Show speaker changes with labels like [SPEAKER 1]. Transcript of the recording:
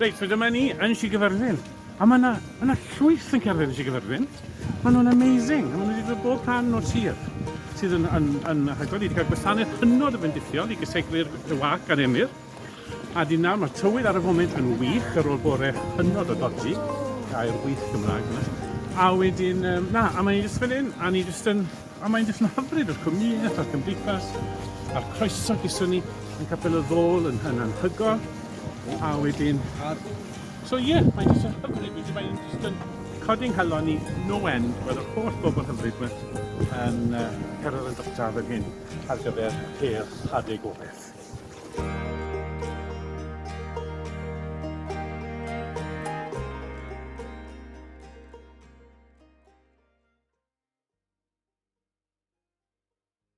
[SPEAKER 1] Reit, so dyma ni yn Sir Gyfyrddin. A mae yna, ma yna llwyth yn cerdded yn Sir Gyfyrddin. Maen nhw'n amazing. A maen nhw wedi dod o bob rhan o'r sir sydd yn, yn, yn hygoel. Ni wedi cael gwasanaeth hynod o fendithiol i gysegru'r wâc gan Emyr. A di nawr, mae'r tywydd ar y foment yn wych ar ôl bore hynod o dodgy. Gair wych Gymraeg yna. A wedyn, um, na, a mae'n jyst fel hyn, a ni jyst yn, a mae'n jyst yn hyfryd o'r cwmnïaeth a'r cymdeithas, a'r croeso gyson ni yn Capel y Ddôl yn, yn anhygoel. A wedyn, so ie, yeah, mae'n jyst yn hyfryd, mae'n jyst yn codi nghalon ni no end, fel yr holl bobl hyfryd yma yn uh, cyrraedd yn dota fan hyn ar gyfer her Hadau Gobaith.